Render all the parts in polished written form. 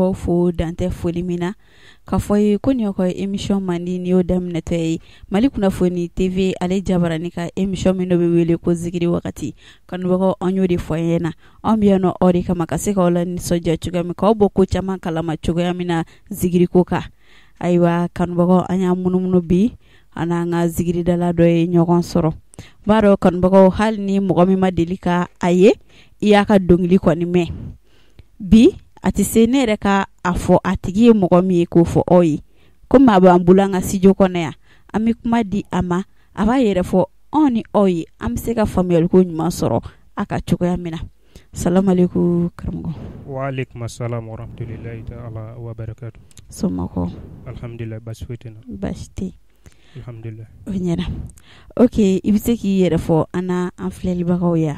b'aw fo dantɛ foli min na, k'a fɔ ye ko nin y'aw ka émission mandi ni y'o daminɛtɔ ye Mali kunnafoni TV ale jabarani ka émission min n'o bɛ wele ko zikiri wagati. Kanubagaw, an y'o de fɔ an ɲɛna, anw bɛ yan nɔ aw de kama ka se k'aw la nisɔndiya cogoya min, k'aw bɔ ko caman kalama cogoya min na zikiriko kan. Ayiwa kanubagaw, an y'an munumunu bi, an n'an ka zikiridala dɔ ye ɲɔgɔn sɔrɔ. N b'a dɔn kanubagaw, hali ni mɔgɔ min ma deli ka a ye, i y'a ka dɔnkili kɔni mɛn. Bi a tɛ se ne yɛrɛ ka a fɔ a tigi ye mɔgɔ min ye k'o fɔ aw ye. Komi a b'an bolo an ka studio kɔnɔ yan, an bɛ kuma di a ma, a b'a yɛrɛ fɔ anw ni aw ye, an bɛ se ka faamuyaliko ɲuman sɔrɔ a ka cogoya min na. Salamalekun karamɔgɔ. Waaleykum salam wa rahmatulahi taala wa barakatu. Somɔgɔw? Alhamdulilayi, baasi foyi tɛ n na. Baasi tɛ yen. Alhamdulilayi. O ɲɛna. Ok, i bɛ se k'i yɛrɛ fɔ an na an filɛlibagaw ye.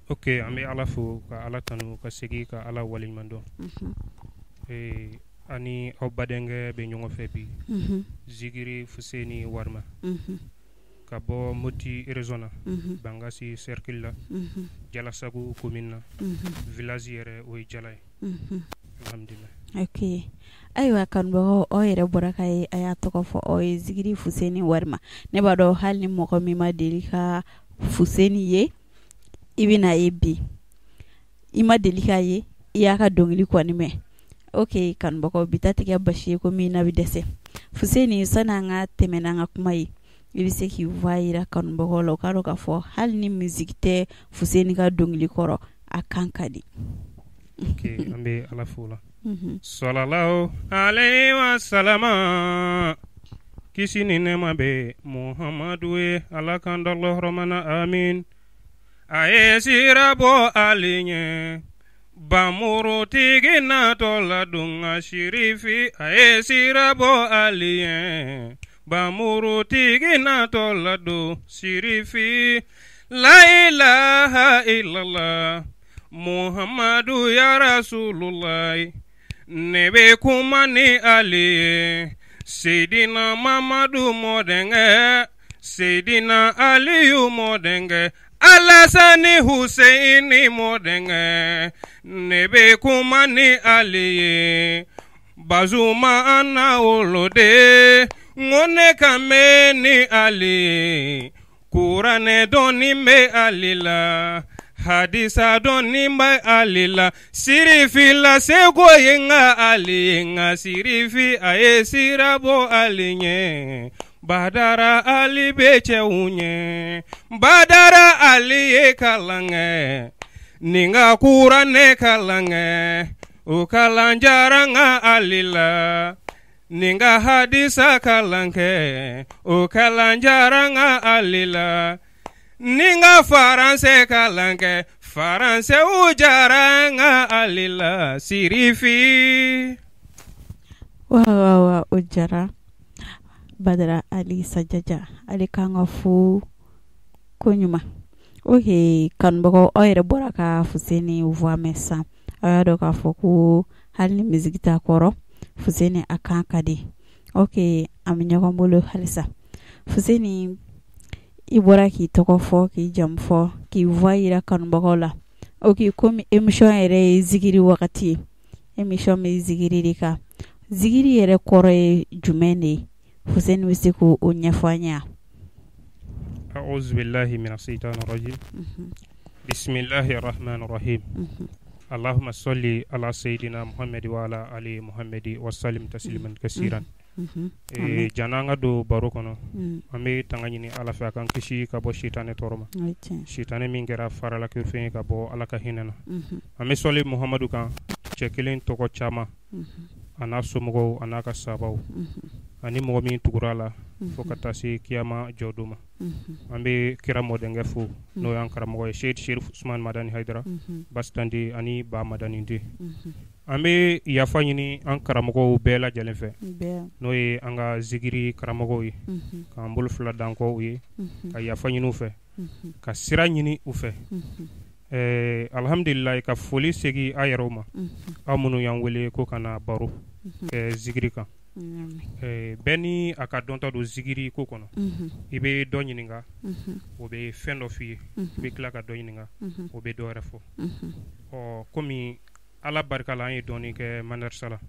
Ok, an bɛ Ala fo ka Ala tanu ka segin ka Ala waleɲuman dɔn. Ani aw badenkɛ bɛ ɲɔgɔn fɛ bi. Zikiri Fuseni Warima. Ka bɔ Moti région na. Bankasi cercle la. Jalasagu commune na. Village yɛrɛ o ye Jala ye. Alhamdulilayi. Ok, ayiwa kanubagaw, aw yɛrɛ bɔra ka ye, a y'a tɔgɔ fɔ aw ye, Zikiri Fuseni Warima. Ne b'a dɔn hali ni mɔgɔ min ma deli ka Fuseni ye, i bɛna ye bi. I ma deli k'a ye, i y'a ka dɔnkili kɔni mɛn. Ok kanubagaw, bi ta tɛ kɛ basi ye ko min na bɛ dɛsɛ. Fuseni, sani an ka tɛmɛ n'an ka kuma ye, i bɛ se k'i voix yira kanubagaw la, u k'a dɔn k'a fɔ hali ni musique tɛ Fuseni ka dɔnkili kɔrɔ, a kan ka di. Ok, an bɛ Ala fo la. Salalahu alayhi wa salama, kisi ni nɛɛma bɛ Muhamadu ye, Ala k'an dɔlɔhɔrɔmana, amin. A ye sira bɔ Ali ɲɛ, bamurutigi natɔ la don ka sirifi. A ye sira bɔ Ali ɲɛ, bamurutigi natɔ la don sirifi. La ilaha illallah Muhammadu ya Rasulullah. Ne bɛ kuma ni Ali ye, Seydina Mamadu mɔdenkɛ, Seydina Aliyu mɔdenkɛ, Alasani Huseini mɔdenkɛ. Ne bɛ kuma ni Ali ye, Bazuma an na woloden, n ko ne kan bɛ ni Ali ye. Kuranɛ dɔnni bɛ Ali la, hadisa dɔnni bɛ Ali la, sirifila seko ye n ka Ali ye, n ka sirifi a ye sira bɔ Ali ɲɛ. Badara Ali bɛ cɛw ɲɛ, Badara Ali ye kalan kɛ, nin ka kuranɛ kalan kɛ, o kalan diyara n ka Ali la. Nin ka hadisa kalan kɛ, o kalan diyara n ka Ali la. Nin ka faransɛ kalan kɛ, faransɛw diyara n ka Ali la. Sirifi. Wa wa wa, o jara Badara Ali Sajaja, ale kan ka fo ko ɲuman. Ok kanubagaw, aw yɛrɛ bɔra ka Fuseni voix mɛn sisan, aw y'a dɔn k'a fɔ ko hali ni musique t'a kɔrɔ, Fuseni a kan ka di. Ok, an bɛ ɲɔgɔn bolo halisa. Fuseni, i bɔra k'i tɔgɔ fɔ, k'i jamu fɔ, k'i voix yira kanubagaw la. Ok, komi émission yɛrɛ ye zikiri wagati ye, émission bɛ zikiri de kan. Zikiri yɛrɛ kɔrɔ ye jumɛn de ye? Fuseni bɛ se k'o ɲɛfɔ an ye wa? A'udhu billahi minash shaitani rajim. Bismillahir rahmanir rahim. Allahumma salli ala sayyidina Muhammad wa ala ali Muhammad wa sallim tasliman kaseeran. Janni an ka don baro kɔnɔ, an bɛ tanga ɲini Ala fɛ a k'an kisi ka bɔ sitanɛ tɔɔrɔ ma. Sitanɛ min kɛra faralakɛfɛn ye ka bɔ Ala ka hinɛ na. An bɛ sɔli Muhamadu kan, cɛ kelen tɔgɔ caman, a n'a somɔgɔw, a n'a ka sabaw, ani mɔgɔ min tugura a la fo ka taa se kiyama jɔ don ma. An bɛ kira mɔdenkɛ fo, n'o y'an karamɔgɔ ye, Seyid Serif Usman Madani Hayidara, Basitante ani Ba Madani den. An bɛ yafa ɲini an karamɔgɔw bɛɛ lajɛlen fɛ, n'o ye an ka zikiri karamɔgɔw ye, k'an bolo fila dan kɔ u ye, ka yafa ɲini u fɛ, ka sira ɲini u fɛ. Alhamdulilayi, ka foli segin a yɛrɛw ma, aw minnu y'an wele ko ka na baro kɛ zikiri kan. Bɛɛ ni a ka dɔnta don zikiri ko kɔnɔ. I bɛ dɔ ɲininka, o bɛ fɛn dɔ f'i ye, i bɛ tila ka dɔ ɲininka, o bɛ dɔ wɛrɛ fɔ. Ɔ, komi Ala barika la, an ye dɔɔnin kɛ madarasa la.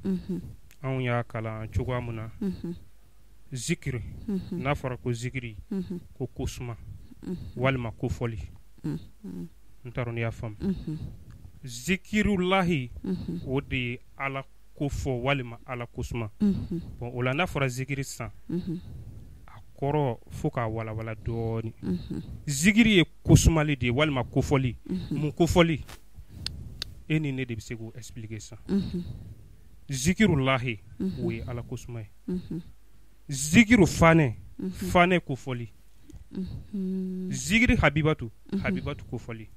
Anw y'a kalan cogoya mun na, zikiri, n'a fɔra ko zikiri, ko kosuma walima ko fɔli, n t'a dɔn n'i y'a faamu. Zikirulahi, o de ye Ala ko fɔ walima Ala kosuma. Bon, o la n'a fɔra zikiri sisan, a kɔrɔ fo k'a walawala dɔɔnin. Zikiri ye kosumali de ye walima kofɔli. Mun kofɔli? E ni ne de bɛ se k'o expliquer sisan. Zikirulahi, o ye Ala kosuma ye. Zikiru fanɛ, fanɛ kofɔli. Zikiri habibatu, habibatu kofɔli.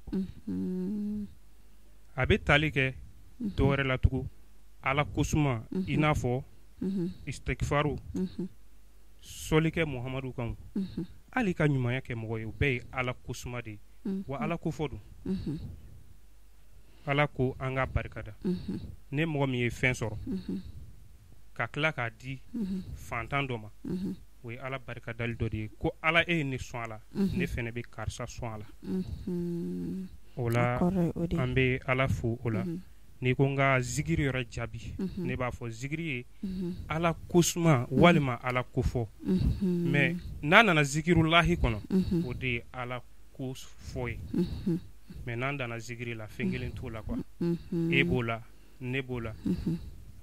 A bɛ tali kɛ dɔwɛrɛ la tugun, Ala kosuma, i n'a fɔ istigfaru, sɔli kɛ Muhamadu kan, hali ka ɲumanya kɛ mɔgɔ ye, o bɛɛ ye Ala kosuma de ye. Wa Ala kofɔ don. Ala ko an ka barikada. Ne mɔgɔ min ye fɛn sɔrɔ ka tila k'a di fantan dɔ ma, o ye Ala barikadali dɔ de ye, ko Ala e ye ne sɔn a la, ne fana bɛ karisa sɔn a la. O la an bɛ Ala fo o la. N'i ko n ka zikiri yɛrɛ jaabi, ne b'a fɔ zikiri ye Ala kosuma walima Ala kofɔ. Mais n'a nana zikirulahi kɔnɔ, o de ye Ala ko fɔ ye. Mais n'an danna zikiri la, fɛn kelen t'o la quoi. E b'o la, ne b'o la,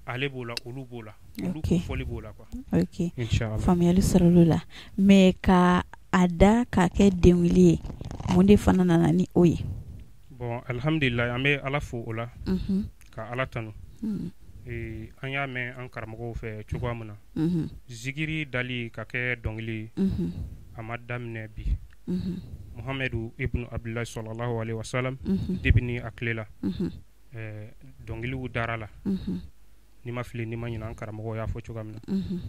ale b'o la, olu b'o la, olu kofɔli b'o la quoi. Ok. Inchallah. Faamuyali sɔrɔla o la. Mais ka a da k'a kɛ dɔnkili ye, mun de fana nana ni o ye? Bon, alhamdulillah, an bɛ Ala fo o la, ka Ala tanu. An y'a mɛn an karamɔgɔw fɛ cogoya min na, zikiri dali ka kɛ dɔnkili ye, a ma daminɛ bi. Muhamadu ibn Abdullahi sallallahu alaihi wasallam, depuis ni a tile la, dɔnkiliw dara la. N'i ma fili, n'i ma ɲinɛ, an karamɔgɔw y'a fɔ cogoya min na,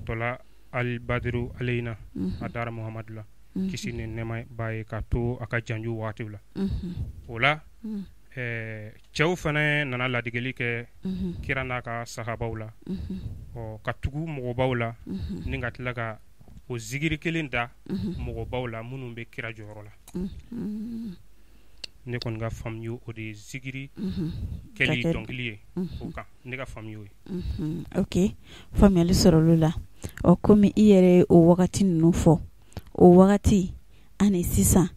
tɔla alibadiru aleyina, a dara Muhamadu la, kisi ni nɛɛma b'a ye, ka to a ka janju waatiw la. O la cɛw fana nana ladigeli kɛ kira n'a ka sahabaw la, ɔ ka tugu mɔgɔbaw la, ni ka tila ka o zikiri kelen da mɔgɔbaw la minnu bɛ kira jɔyɔrɔ la. Ne kɔni ka faamu o de ye zikiri kɛli dɔnkili ye o kan, ne ka faamu y'o ye. Ok, faamuyali sɔrɔla o la. Ɔ, komi i yɛrɛ ye o wagati ninnu fɔ, o wagati ani sisan,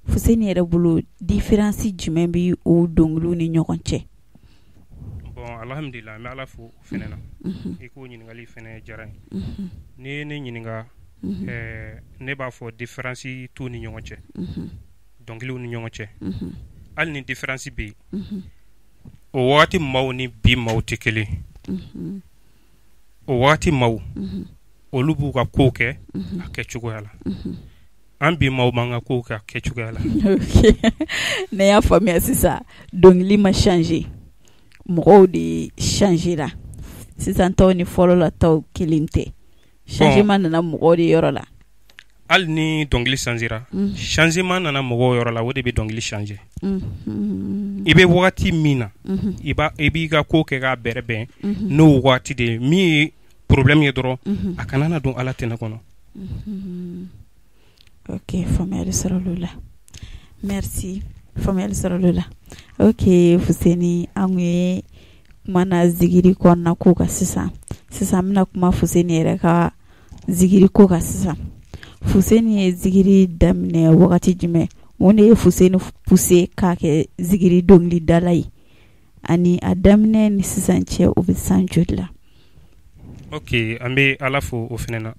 Fuseni yɛrɛ bolo, différence jumɛn bɛ o dɔnkiliw ni ɲɔgɔn cɛ? Bon, alhamdulillah, an bɛ Ala fo o fana na. I k'o ɲininkali fana diyara n ye. N'i ye ne ɲininka, ne b'a fɔ différence t'u ni ɲɔgɔn cɛ, dɔnkiliw ni ɲɔgɔn cɛ. Hali ni différence bɛ yen, o waati maaw ni bi maaw tɛ kelen. O waati maaw, olu b'u ka kow kɛ a kɛ cogoya la. An bi maaw b'an ka kow kɛ a kɛ cogoya la. Ne y'a faamuya sisan, dɔnkili ma changer, mɔgɔw de changer la. Sisan taw ni fɔlɔ la taw kelen tɛ. Changement nana mɔgɔw de yɔrɔ la. Hali ni dɔnkili changera, changement nana mɔgɔw yɔrɔ la, o de bɛ dɔnkili changer. I bɛ wagati min na, i b'i ka ko kɛ k'a bɛrɛ bɛn n'o waati de ye. Min ye problème ye dɔrɔn, a kana na don Ala tɛnɛ kɔnɔ. Ok, faamuyali sɔrɔla o la. Merci, faamuyali sɔrɔla o la. Ok Fuseni, an kun ye kuma na zikiri kɔnɔna ko kan sisan. Sisan an bɛna kuma Fuseni yɛrɛ ka zikiri ko kan sisan. Fuseni ye zikiri daminɛ wagati jumɛn? Mun de ye Fuseni pousser k'a kɛ zikiri dɔnkilidala ye? Ani a daminɛ ni sisan cɛ, o bɛ san joli la? Ok, an bɛ Ala fo o fana na.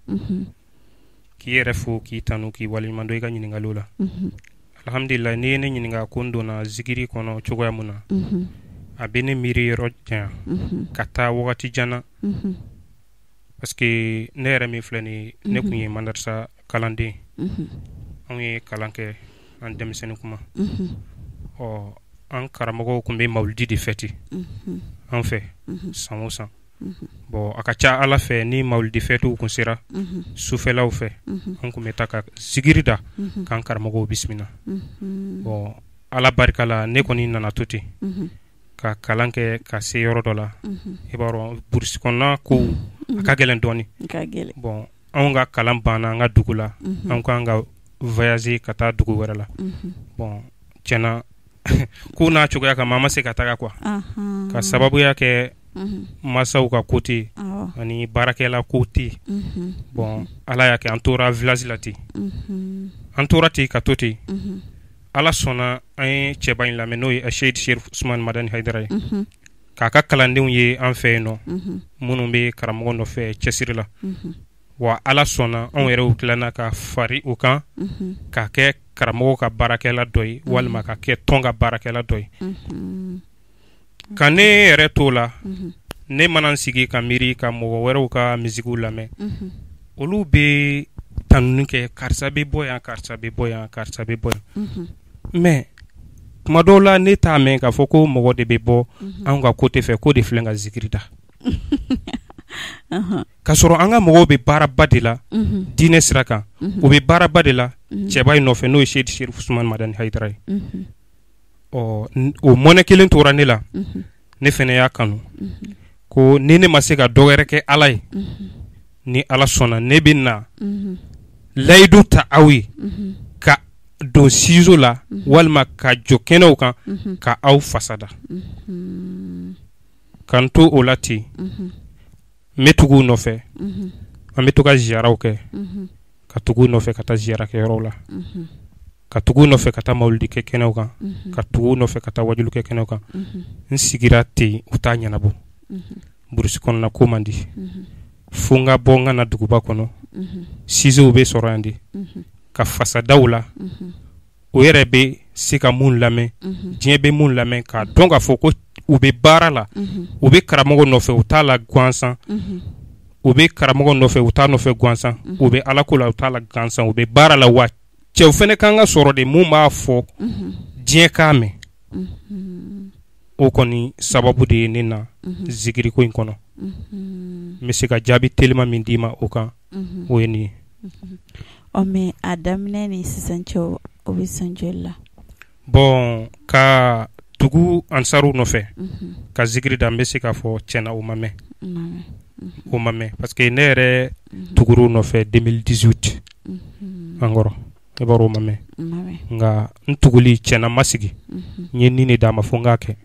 K'i yɛrɛ fo, k'i tanu, k'i waleɲuman dɔn i ka ɲininkaliw la. Alhamdulillah, n'i ye ne ɲininka ko n donna zikiri kɔnɔ cogoya mun na, a bɛ ne miiri yɔrɔ janya ka taa wagati jan na, parce que ne yɛrɛ min filɛ nin ye, ne tun ye madarasa kalanden. Anw ye kalan kɛ an denmisɛnnin kuma. Ɔ, an karamɔgɔw tun bɛ mawulidi de fêter an fɛ san o san. Bon, a ka ca Ala fɛ, ni mawulidi fêtew kun sera sufɛlaw fɛ, an tun bɛ taa ka zikiri da k'an karamɔgɔw bisimila. Bon, Ala barika la, ne kɔni nana to ten ka kalan kɛ ka se yɔrɔ dɔ la. I b'a dɔn, brousse kɔnɔna ko a ka gɛlɛn dɔɔnin. Bon, anw ka kalan banna an ka dugu la, an k'an ka voyager ka taa dugu wɛrɛ la. Bon, tiɲɛna Ko n'a cogoya kama an ma se ka taga quoi, ka sababuya kɛ masaw ka côté ani baarakɛla côté. Bon, Ala y'a kɛ an tora village la ten, an tora ten ka to ten. Ala sɔnna, an ye cɛba in lamɛn, n'o ye Seyidi Serif Usumani Madani Hayidara ye, k'a ka kalandenw ye an fɛ yen nɔ, minnu bɛ karamɔgɔ nɔfɛ cɛsiri la. Wa Ala sɔnna, anw yɛrɛw tilana ka fari o kan, ka kɛ karamɔgɔ ka baarakɛla dɔ ye walima ka kɛ tɔn ka baarakɛla dɔ ye. Ka ne yɛrɛ t'o la, ne mana n sigi ka miiri ka mɔgɔ wɛrɛw ka misikiw lamɛn, olu bɛ tanuni kɛ, karisa bɛ bɔ yan, karisa bɛ bɔ yan, karisa bɛ bɔ yan. Mais tuma dɔw la, ne t'a mɛn k'a fɔ ko mɔgɔ de bɛ bɔ anw ka côté fɛ k'o de filɛ ka zikiri da, k'a sɔrɔ an ka mɔgɔw bɛ baaraba de la diinɛ sira kan, u bɛ baaraba de la cɛba in nɔfɛ, n'o ye Seyidi Serif Usumani Madani Hayidara ye. Ɔ, o mɔnɛ kelen tora ne la. Ne fana y'a kanu ko ni ne ma se ka dɔ wɛrɛ kɛ Ala ye, ni Ala sɔnna, ne bɛ na layidu ta aw ye ka don ciseau la walima ka jɔ kɛnɛw kan ka aw fasada. Ka n to o la ten, n bɛ tugu u nɔfɛ, an bɛ to ka ziyaraw kɛ, ka tugu u nɔfɛ ka taa ziyara kɛyɔrɔw la, ka tugu u nɔfɛ ka taa mawuludi kɛ kɛnɛw kan, ka tugu u nɔfɛ ka taa wajulu kɛ kɛnɛw kan. N sigira ten, u t'a ɲɛnabɔ. Burusi kɔnɔna ko man di, fo n ka bɔ n ka na duguba kɔnɔ. Ciseauw bɛ sɔrɔ yan de ka fasadaw la. O yɛrɛ bɛ se ka mun lamɛn, diɲɛ bɛ mun lamɛn, k'a dɔn k'a fɔ ko u bɛ baara la, u bɛ karamɔgɔ nɔfɛ, u t'a la gansan, u bɛ karamɔgɔ nɔfɛ, u t'a nɔfɛ gansan, u bɛ alako la, u t'a la gansan, u bɛ baara la. Wa cɛw fana kan ka sɔrɔ de mun b'a fɔ diɲɛ k'a mɛn. O kɔni sababu de ye ne na zikiriko in kɔnɔ. N bɛ se ka jaabi telima min d'i ma o kan, o ye nin ye. Ɔ, mais a daminɛ ni sisan cɛ, o bɛ san joli la? Bon, ka tugu ansaru nɔfɛ ka zikiri da, n bɛ se k'a fɔ tiɲɛna, o ma mɛn, o ma mɛn, parce que ne yɛrɛ tugur'u nɔfɛ 2018 an kɔrɔ. I b'a dɔn, o ma mɛn. Nka n tuguli, tiɲɛna, ma sigi, n ye nin de d'a ma fo n k'a kɛ,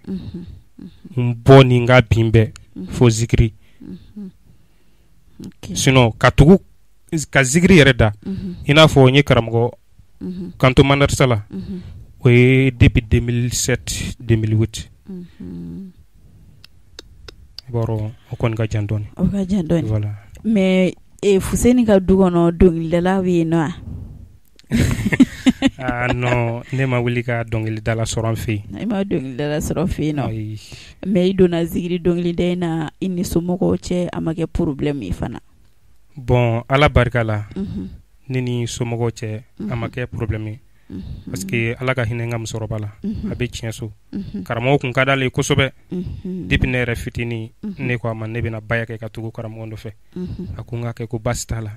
n bɔ ni n ka bin bɛɛ fo zikiri. Sinon ka tugu ka zikiri yɛrɛ da, i n'a fɔ n ye karamɔgɔ kanto madarasa la, o ye depuis 2007 2008. I b'a dɔn, o kɔni ka jan dɔɔni. O ka jan dɔɔni. Voilà. Mais Fuseni ka du kɔnɔ, dɔnkilidala bɛ yen nɔ wa? Ah non, ne ma wuli ka dɔnkilidala sɔrɔ an fɛ yen. I ma dɔnkilidala sɔrɔ fɛ yen nɔ? Ayi. Mais i donna zikiri dɔnkilida in na, i ni somɔgɔw cɛ, a ma kɛ problème ye fana? Bon, Ala barika la, ne ni somɔgɔw cɛ, a ma kɛ problème ye, parce que Ala ka hinɛ n ka musokɔrɔba la, a bɛ tiɲɛ so. Karamɔgɔ kun ka d'ale ye kosɛbɛ. Depuis ne yɛrɛ fitinin, ne ko a ma ne bɛna baya kɛ ka tugu karamɔgɔ nɔfɛ. A ko n k'a kɛ, ko baasi t'a la.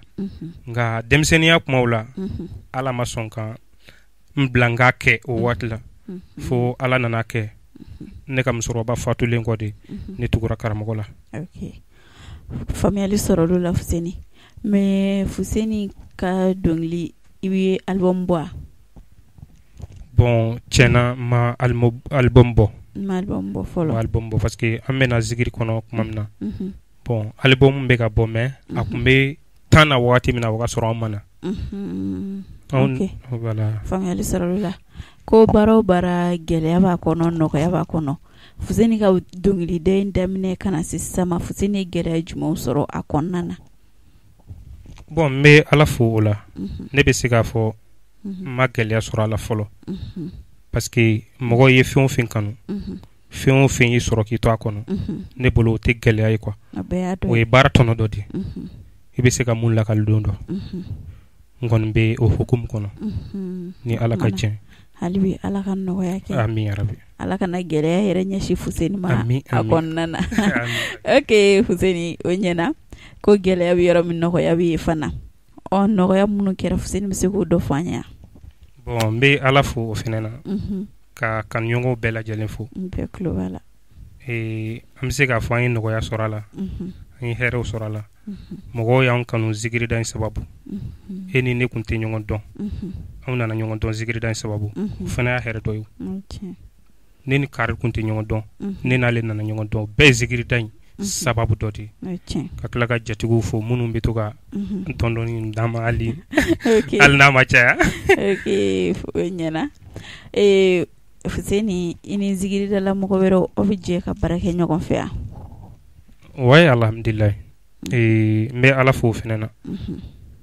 Nka denmisɛnninya kumaw la, Ala ma sɔn ka n bila n k'a kɛ o waati la, fo Ala nana kɛ, ne ka musokɔrɔba fatulen kɔ de, ne tugura karamɔgɔ la. Ok, faamuyali sɔrɔ la, Fuseni. Mais Fuseni ka dɔnkili, i bɛ album bɔ wa? Bon, tiɲɛna, ma album bɔ. Ma album bɔ fɔlɔ? Ma album bɔ, parce que an bɛna zikiri kɔnɔ tuma min na, bon, album bɛ ka bɔ, mais a tun bɛ temps na waati min na, o ka sɔrɔ an ma na. Ok, voilà. Faamuyali sɔrɔ la. Ko baara o baara, gɛlɛya b'a kɔnɔ, nɔgɔya b'a kɔnɔ. Fuseni ka dɔnkilida in daminɛ ka na se sisan ma, Fuseni ye gɛlɛya jumɛnw sɔrɔ a kɔnɔna na? Bon, n bɛ Ala fo o la. Ne bɛ se k'a fɔ n ma gɛlɛya sɔrɔ a la fɔlɔ, parce que mɔgɔ ye fɛn o fɛn kanu, fɛn o fɛn y'i sɔrɔ k'i to a kɔnɔ, ne bolo o tɛ gɛlɛya ye quoi. O ye baara tɔnɔ dɔ de ye, i bɛ se ka mun lakali don dɔ. N kɔni bɛ o hukumu kɔnɔ, ni Ala ka jɛn. Hali bi Ala ka nɔgɔya kɛ. Amin yarabi. Ala kana gɛlɛya yɛrɛ ɲɛsin Fuseni ma a kɔnɔna na. Ok Fuseni, o ɲɛna. Ko gɛlɛya bɛ yɔrɔ min, nɔgɔya bɛ yen fana. Ɔ, nɔgɔya minnu kɛra, Fuseni bɛ se k'o dɔ fɔ an ye? Bon, n bɛ Ala fo o fana na, ka kanuɲɔgɔnw bɛɛ lajɛlen fo. N bɛɛ tulo b'a la. An bɛ se k'a fɔ an ye nɔgɔya sɔrɔ a la, an ye hɛrɛw sɔrɔ a la. Mɔgɔw y'an kanu zikirida in sababu. E ni ne tun tɛ ɲɔgɔn dɔn, anw nana ɲɔgɔn dɔn zikirida in sababu. O fana y'a hɛrɛ dɔ ye. Ne ni kari kun tɛ ɲɔgɔn dɔn, ne n'ale nana ɲɔgɔn dɔn, bɛɛ ye zikirida in sababu dɔ de ye. Ka tila ka jatigiw fo minnu bɛ to ka dɔɔni d'an ma, hali hali n'a ma caya. Ok, o ɲɛna. Fuseni, i ni zikiridala mɔgɔ wɛrɛw, aw bɛ jɛ ka baara kɛ ɲɔgɔn fɛ yan? Ouais, alhamdulilayi, n bɛ Ala fo o fana na.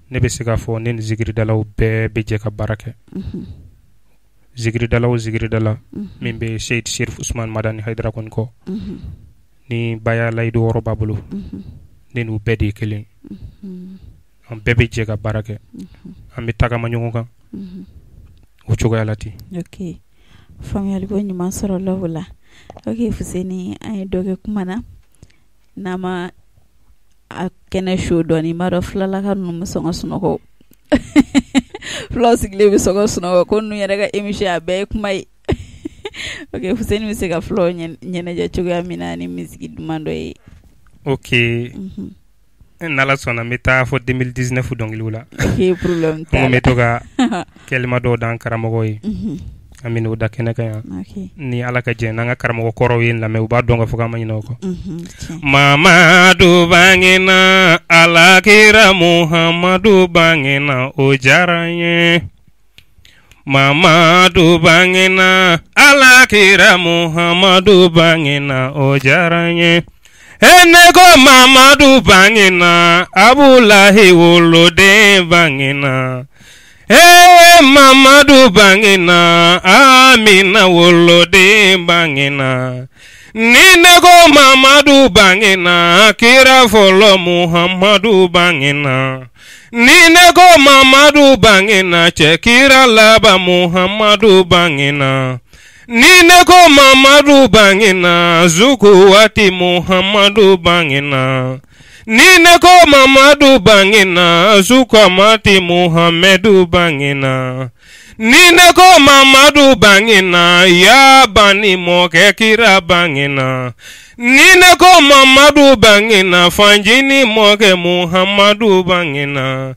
Ne bɛ se k'a fɔ ne ni zikiridalaw bɛɛ bɛ jɛ ka baara kɛ. Zikiridala o zikiridala min bɛ Seyid Serif Usman Madani Hayidara kɔni kɔ, ni Baya Layidu wɔɔrɔ b'a bolo, ne n'u bɛɛ de ye kelen. An bɛɛ bɛ jɛ ka baara kɛ, an bɛ tagama ɲɔgɔn kan o cogoya la ten. Ok, faamuyali ko ɲuman sɔrɔla o la. Ok Fuseni, an ye dɔ kɛ kuma na, n'an ma a kɛnɛ su dɔɔni, n b'a dɔn filalaka ninnu bɛ sɔn ka sunɔgɔ, fulaw sigilen bɛ sɔn ka sunɔgɔ ko ninnu yɛrɛ ka émission a bɛɛ ye kuma ye. Ok Fuseni bɛ se ka fulaw ɲɛnajɛ cogoya min na ni musique duman dɔ ye. Ok, n'Ala sɔnna, n bɛ taa fɔ 2019 dɔnkiliw la. Ok, problème t'a la. N bɛ to ka kɛlima dɔw d'an karamɔgɔ ye, an bɛ n'o da kɛnɛ kan yan. Ni Ala ka jɛ n'an ka karamɔgɔ kɔrɔw ye n lamɛn, u b'a dɔn k'a fɔ k'an ma ɲinɛ o kɔ. Mamadu bangena, Alakira Muhamadu bangena, o diyara n ye. Mamadu bangena, Alakira Muhamadu bangena, o diyara n ye. Ne ko Mamadu bangena, Abulahi woloden bangena. Mamadu bangena, Amina woloden bangena. Ni ne ko Mamadu bangena, kira fɔlɔ Muhamadu bangena. Ni ne ko Mamadu bangena, cɛ kira laban Muhamadu bangena. Ni ne ko Mamadu bangena, zuku waati Muhamadu bangena. Ni ne ko Mamadu bangena, zukamati Muhamadu bangena. Ni ne ko Mamadu bangena, ya bani mɔkɛ kira bangena. Ni ne ko Mamadu bangena, fanjini mɔkɛ Muhamadu bangena.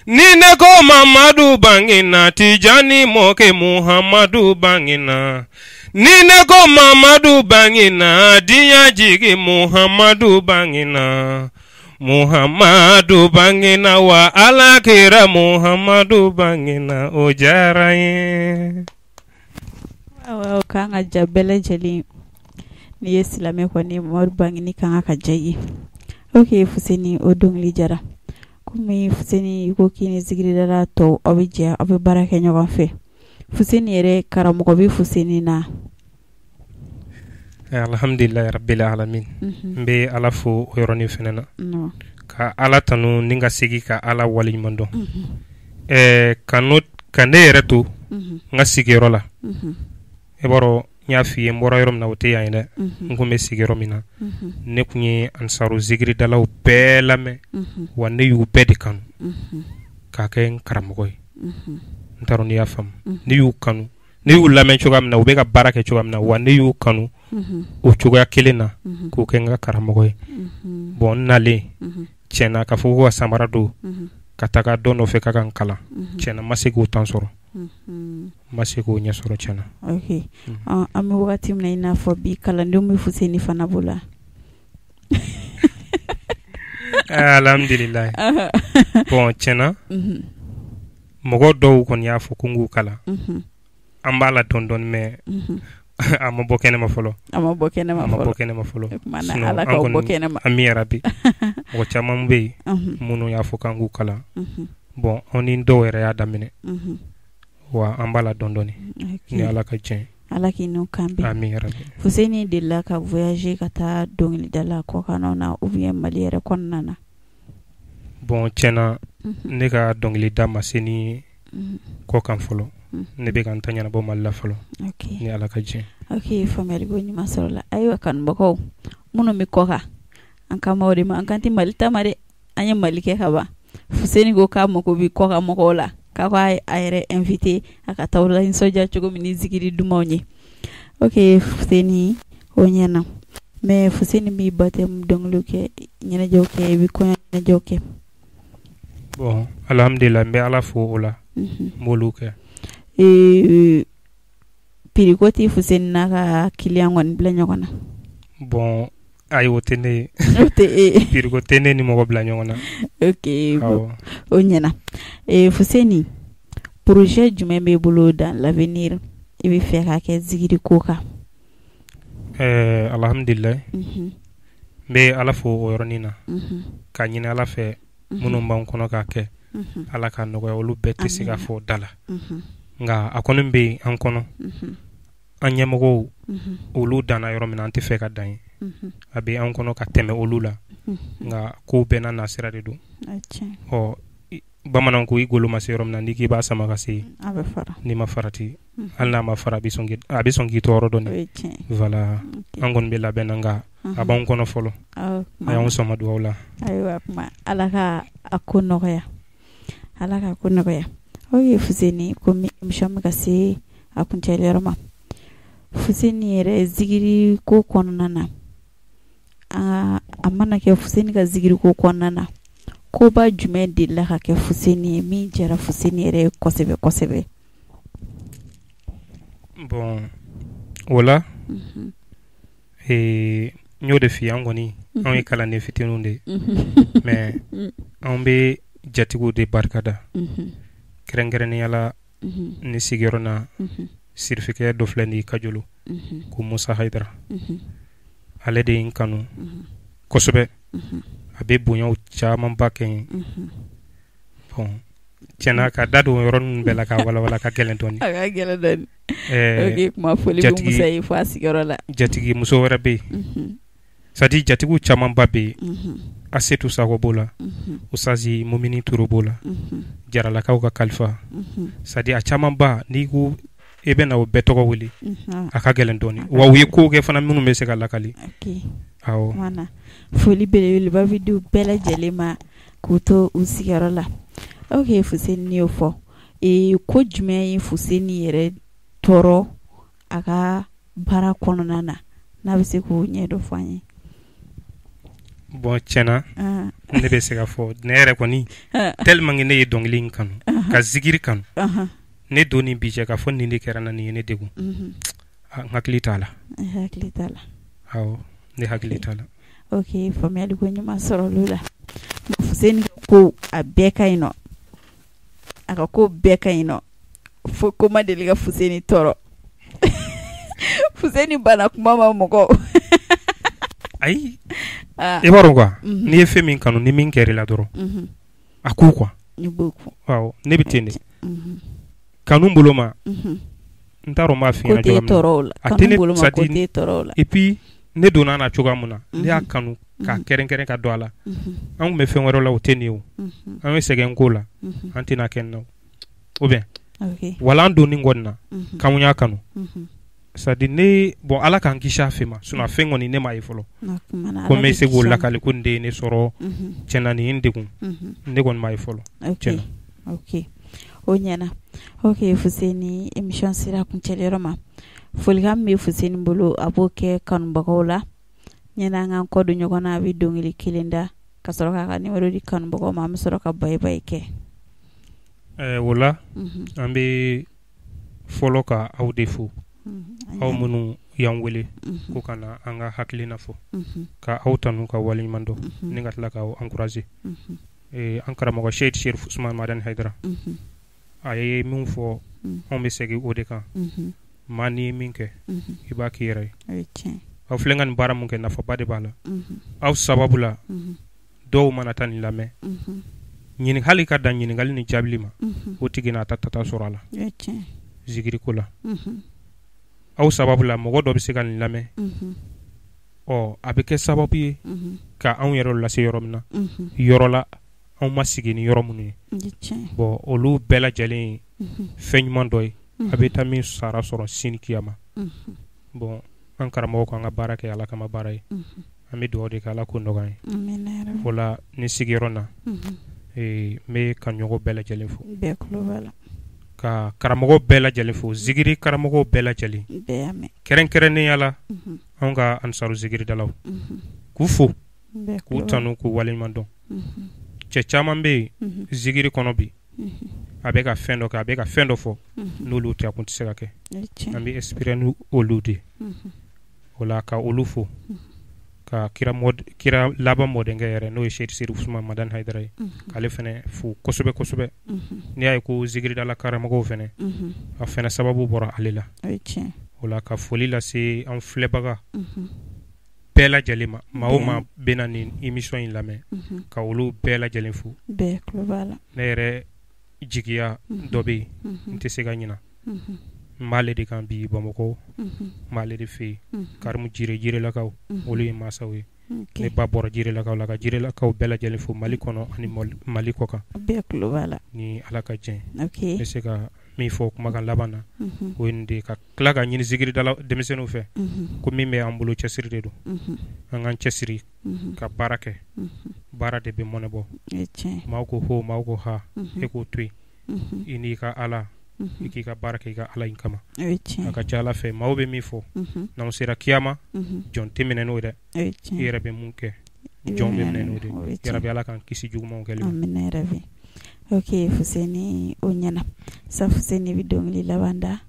Ni ne ko Mamadu bangena, Tijani mɔkɛ Muhamadu bangena. Ni ne ko Mamadu bangena, diɲɛ jigi Muhamadu bangena. Muhamadu bangena wa Alakira Muhamadu bangena, o diyara n ye. Awɔ, o kan ka ja bɛɛ lajɛlen. N'i ye silamɛ kɔni, Mamadu bangeni kan ka diya i ye. Ok Fuseni, o dɔnkili jara. Komi Fuseni, i ko k'i ni zikiridala tɔw aw bɛ jɛ aw bɛ baara kɛ ɲɔgɔn fɛ. Fuseni yɛrɛ, karamɔgɔ bɛ Fuseni na? Alhamdulilayi rabbil alamin. N bɛ Ala fo o yɔrɔnin fana na, ka Ala tanu ni ka segin ka Ala waleɲuman dɔn. Ka ne yɛrɛ to n ka sigiyɔrɔ la, e b'a dɔn n y'a f'i ye, n bɔra yɔrɔ min na o tɛ yan ye dɛ. N kun bɛ sigiyɔrɔ min na, ne kun ye ansaru zikiridalaw bɛɛ lamɛn, wa ne y'u bɛɛ de kanu k'a kɛ n karamɔgɔ ye. N t'a dɔn n'i y'a faamu. Ne y'u kanu, ne y'u lamɛn cogoya min na, u bɛ ka baara kɛ cogoya min na, wa ne y'u kanu o cogoya kelen na k'o kɛ n ka karamɔgɔ ye. Bon, n nalen tiɲɛna k'a fɔ ko ka samara don ka taga dɔ nɔfɛ k'a ka n kalan, tiɲɛna n ma se k'o temps sɔrɔ, n ma se k'o ɲɛ sɔrɔ tiɲɛna. Ok, an bɛ wagati min na i n'a fɔ bi, kalandenw bɛ Fuseni fana bolo. Alhamdulilayi. Bon, tiɲɛna mɔgɔ dɔw kɔni y'a fɔ ko n k'u kalan, an b'a la dɔɔni dɔɔni, mais a ma bɔ kɛnɛma fɔlɔ. A ma bɔ kɛnɛma. A ma bɔ kɛnɛma fɔlɔ. Ala k'aw bɔ kɛnɛma. Ami yarabi. Mɔgɔ caman bɛ yen minnu y'a fɔ k'an k'u kalan. Bon, an ni dɔw yɛrɛ y'a daminɛ, wa an b'a la dɔɔni dɔɔni ni Ala ka diɲɛ. Ala k'i n'u kan bɛn. Ami yarabi. Fuseni delila ka voyager ka taa dɔnkilida la kɔkannaw na ou bien Mali yɛrɛ kɔnɔna na? Bon, tiɲɛna ne ka dɔnkilida ma se ni kɔkan fɔlɔ. Ne bɛ ka n ta ɲɛnabɔ Mali la fɔlɔ, ni Ala ka diɲɛ. Ok, faamuyali ko ɲuman sɔrɔ la. Ayiwa kanubagaw minnu bɛ kɔkan, an kan b'aw de ma, an kan tɛ Mali ta ma dɛ, an ye Mali kɛ ka ban. Fuseni ko k'a mago bɛ kɔkan mɔgɔw la, k'a k'a yɛrɛ invité a ka taa la nisɔndiya cogo min ni zikiri dumanw ye. Ok Fuseni, o ɲɛna. Mais Fuseni b'i baptême dɔnkiliw kɛ, ɲɛnajɛw kɛ, i bɛ kɔɲɔ ɲɛnajɛw kɛ. Bon, alhamdulilah, n bɛ Ala fo o la, n b'olu kɛ. Prix ko tɛ Fuseni n'a ka client kɔni bila ɲɔgɔn na. Bon, ayi, o tɛ ne ye. O tɛ e ye. Prix ko tɛ ne ni mɔgɔ bila ɲɔgɔn na. Ok, o ɲɛna. Fuseni, projet jumɛn b'e bolo dans l'avenir i bɛ fɛ ka kɛ zikiri ko kan? Alhamdulilayi, n bɛ Ala fo o yɔrɔnin na, ka ɲini Ala fɛ minnu b'an kɔnɔ k'a kɛ, Ala ka nɔgɔya, olu bɛɛ tɛ se ka fɔ da la, nka a kɔni bɛ yen an kɔnɔ, an ɲɛmɔgɔw olu danna yɔrɔ min na, an tɛ fɛ ka dan yen, a bɛ an kɔnɔ ka tɛmɛ olu la, nka kow bɛɛ n'a nasira de don. Ɔ, bamananw ko i golo ma se yɔrɔ min na, n'i k'i b'a sama ka se, n'i ma farati, hali n'a ma fara, a bɛ sɔn k'i tɔɔrɔ dɔɔnin. Voilà, an kɔni bɛ labɛn na, nka a b'an kɔnɔ fɔlɔ, a y'anw sɔn dugawu la. Ayiwa, Ala ka a ko nɔgɔya, Ala ka ko nɔgɔya. Ok Fuseni, komi émission bɛ ka se a kuncɛli yɔrɔ ma, Fuseni yɛrɛ zikiri ko kɔnɔna na, a mana kɛ Fuseni ka zikiri ko kɔnɔna na, koba jumɛn delila ka kɛ Fuseni ye min diyara Fuseni yɛrɛ ye kosɛbɛ kosɛbɛ? Bon, o la, n y'o de f'i ye, an kɔni anw ye kalanden fitininw de ye, mais anw bɛ jatigiw de barikada, kɛrɛnkɛrɛnnenya la ni sigiyɔrɔ na, sirifikɛ dɔ filɛ nin ye Kajolo, ko Musa Hayidara, ale de ye n kanu kosɛbɛ, a bɛ bonyaw camanba kɛ n ye. Bon, tiɲɛna ka da don yɔrɔ ninnu bɛɛ la ka walawala ka gɛlɛn dɔɔnin. A ka gɛlɛn dɔɔnin. Ok, kuma foli bɛ Musa ye fo a sigiyɔrɔ la. Jatigi muso wɛrɛ bɛ yen, c'est à dire jatigiw camanba bɛ yen, Asetu Sakɔ b'o la, Usazi Mumini Turo b'o la, Jaralakaw ka kalifa, c'est à dire a camanba, n'i ko e bɛ na o bɛɛ tɔgɔ wele, a ka gɛlɛn dɔɔnin, wa u ye kow kɛ fana minnu bɛ se ka lakali. Awɔ. Foli belebeleba bɛ di u bɛɛ lajɛlen ma k'u to u sigiyɔrɔ la. Ok Fuseni, y'o fɔ, ko jumɛn ye Fuseni yɛrɛ tɔɔrɔ a ka baara kɔnɔna na, n'a bɛ se k'o ɲɛ dɔ fɔ an ye? Bon, tiɲɛna ne bɛ se ka fɔ ne yɛrɛ kɔni, tellement que ne ye dɔnkili in kanu, ka zikiri kanu, ne don ni bi cɛ ka fɔ nin de kɛra na, nin ye ne degun, n hakili t'a la. Hakili t'a la. Awɔ, ne hakili t'a la. Ok, faamuyali ko ɲuman sɔrɔ olu la. Fuseni ko a bɛɛ ka ɲi nɔ, a ka ko bɛɛ ka ɲi nɔ, fo ko ma deli ka Fuseni tɔɔrɔ. Fuseni banna kuma ma mɔgɔ. Ayi, i b'a dɔn quoi, n'i ye fɛn min kanu, ni min kɛra i la dɔrɔn, a ko quoi, awɔ, ne bɛ ten de, kanu bolo ma, n t'a dɔn n b'a f'i ɲɛna cogoya min na, a tɛ ne, c'est à dire, et puis ne donna na cogoya min na, ne y'a kanu k'a kɛrɛnkɛrɛn ka don a la, an tun bɛ fɛn wɛrɛ la, o tɛ nin ye o, an bɛ sɛgɛn ko la, an tɛna kɛ nin na, ou bien wala an donni kɔni na, k'anw y'a kanu, c'est à dire ne, bon, Ala k'an kisi a fɛn ma, sinon a fɛn kɔni ne m'a ye fɔlɔ, ko n bɛ se k'o lakali ko nin de ye ne sɔrɔ, tiɲɛna nin ye n degun, ne kɔni m'a ye fɔlɔ, tiɲɛna. Ok, o ɲɛna. Ok Fuseni, émission sera kuncɛli yɔrɔ ma, folikan min bɛ Fuseni bolo, a b'o kɛ kanubagaw la ɲɛna an k'an kɔ don ɲɔgɔn na, a bɛ dɔnkili kelen da ka sɔrɔ k'a ka numéro di kanubagaw ma, an bɛ sɔrɔ ka bayi bayi kɛ. O la, an bɛ fɔlɔ ka aw de fo, aw minnu y'an wele ko ka na an ka hakilina fɔ, ka aw tanu ka waleɲuman dɔn, ni ka tila k'aw encourager. An karamɔgɔ Seyidi Serif Usumani Madani Hayidara, a ye min fɔ, anw bɛ segin o de kan, maa n'i ye min kɛ, i b'a k'i yɛrɛ ye. Aw filɛ ka nin baara mun kɛ, nafaba de b'a la, aw sababu la dɔw mana taa nin lamɛn, ɲini hali ka dan ɲininkali ni jaabili ma, o tigi n'a ta tata sɔrɔ a la zikiri ko la. Aw sababu la mɔgɔ dɔ bɛ se ka nin lamɛn, ɔ, a bɛ kɛ sababu ye ka anw yɛrɛ lase yɔrɔ min na, yɔrɔ la anw ma sigi ni yɔrɔ minnu ye. Bon, olu bɛɛ lajɛlen ye fɛn ɲuman dɔ ye, a bɛ taa min sara sɔrɔ sini kiyama. Bon, an karamɔgɔ ko an ka baara kɛ Ala kama baara ye, an bɛ dugawu de kɛ Ala k'o nɔgɔya ye. O la ni sigiyɔrɔ na, n bɛ kanuɲɔgɔn bɛɛ lajɛlen fo, ka karamɔgɔ bɛɛ lajɛlen fo, zikiri karamɔgɔ bɛɛ lajɛlen, kɛrɛnkɛrɛnnenya la anw ka ansaru zikiridalaw, k'u fo, k'u tanu, k'u waleɲuman dɔn. Cɛ caman bɛ yen zikiri kɔnɔ bi, A bɛ ka fɛn dɔ kɛ, a bɛ ka fɛn dɔ fɔ, n'olu tɛ, a kun tɛ se ka kɛ. An bɛ inspiré ni olu de, o la ka olu fo, ka kira kira laban mɔdenkɛ yɛrɛ, n'o ye Seyidi Serifu Usumani Madani Hayidara ye, k'ale fana fo kosɛbɛ kosɛbɛ. N'i y'a ye ko zikiridala karamɔgɔw fana, a fana sababu bɔra ale la. O la ka foli lase an filɛbaga bɛɛ lajɛlen ma, maa o maa bɛna nin émission in lamɛn, ka olu bɛɛ lajɛlen fo. Bɛɛ tulo b'a la. Ne yɛrɛ jigiya dɔ bɛ yen, n tɛ se ka ɲina, n b'ale de kan bi Bamakɔ, n b'ale de fɛ yen, Karimu Jire, Jirelakaw, olu ye mansaw ye. Ne ba bɔra Jirelakaw la, ka Jirelakaw bɛɛ lajɛlen fo Mali kɔnɔ ani Mali kɔ kan. Bɛɛ tulo b'a la. Ni Ala ka jɛn, n bɛ se ka min fɔ kumakan laban na, o ye nin de ye, ka tila ka ɲini zikiridala denmisɛnninw fɛ ko min bɛ an bolo, cɛsiri de don. An k'an cɛsiri ka baara kɛ, baara de bɛ mɔnɛ bɔ. Maaw ko ho, maaw ko ha, e k'o to yen, i n'i ka Ala, i k'i ka baara kɛ i ka Ala in kama. A ka ca Ala fɛ, maaw bɛ min fɔ, n'anw sera kiyama, jɔn tɛ minɛ n'o dɛ, i yɛrɛ bɛ mun kɛ, jɔn bɛ minɛ n'o de yarabi. Ala k'an kisi jugumanw kɛli ma. Ok Fuseni, o ɲɛna sa. Fuseni bɛ dɔnkili laban da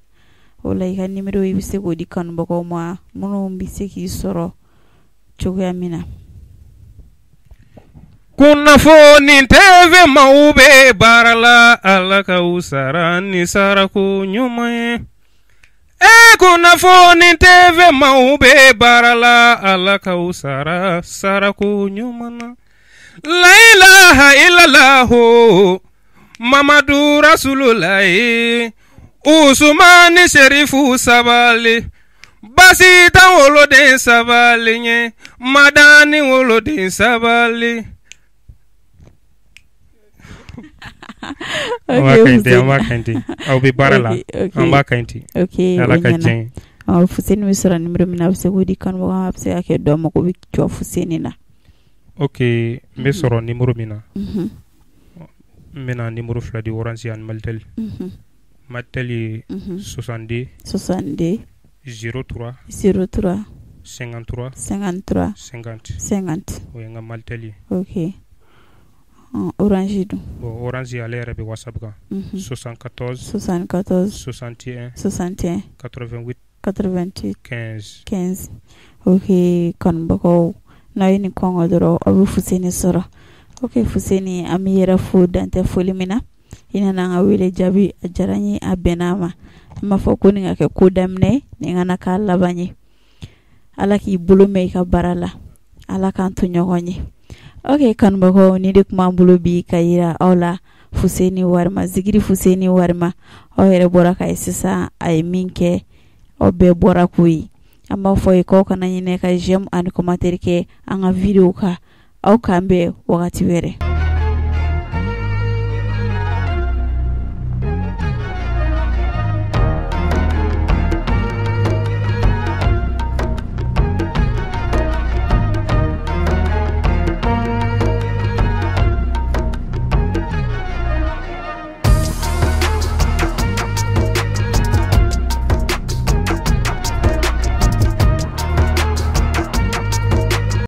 o la. I ka numéro, i bɛ se k'o di kanubagaw ma, minnu bɛ se k'i sɔrɔ cogoya min na. Kunnafoni TV maaw bɛ baara la, Ala ka u sara ni sarako ɲuman ye. E kunnafoni TV maaw bɛ baara la, Ala ka u sara sarako ɲuman na. La ilaha illallah Mamadu Rasululayi, Usumani Serifu sabali, basi tan woloden sabali ɲɛ, Madani woloden sabali. An b'a kaɲi ten, an b'a kaɲi ten, aw bɛ baara la, an b'a kaɲi ten. Ala ka diɲɛ. Fuseni bɛ sɔrɔ numéro min na, a bɛ se k'o di kanubagaw ma, a bɛ se ka kɛ dɔ mago bɛ jɔ Fuseni na. Ok, n bɛ sɔrɔ numéro min na, n bɛna numéro fila di, Orange ani Malitel. Malitel ye 62 62 03 03 53 53 50. 50. O ye n ka Malitel ye. Ok, Orange dun? Bon, Orange, ale yɛrɛ bɛ WhatsApp kan, 74 74 61 61 88 88 15. 15. Ok, kanubagaw, n'aw ye nin kɔngɔ dɔrɔn, aw bɛ Fuseni sɔrɔ. Ok Fuseni, an bɛ yɛrɛ fo dantɛ foli min na. I nana an ka wele jaabi, a diyara n ye, a bɛnna a ma. An b'a fɔ ko nin ka kɛ ko daminɛ, nin kana k'a laban ye. Ala k'i bolo mɛn i ka baara la, Ala k'an to ɲɔgɔn ye. Ok kanubagaw, ni de tun b'an bolo bi ka yira aw la Fuseni Warima, zikiri Fuseni Warima. Aw yɛrɛ bɔra ka ye sisan a ye min kɛ, aw bɛɛ bɔra k'o ye. An b'a fɔ ye k'aw kana ɲinɛ ka j'aime ani commentaire kɛ an ka vidéo kan. Aw k'an bɛn wagati wɛrɛ.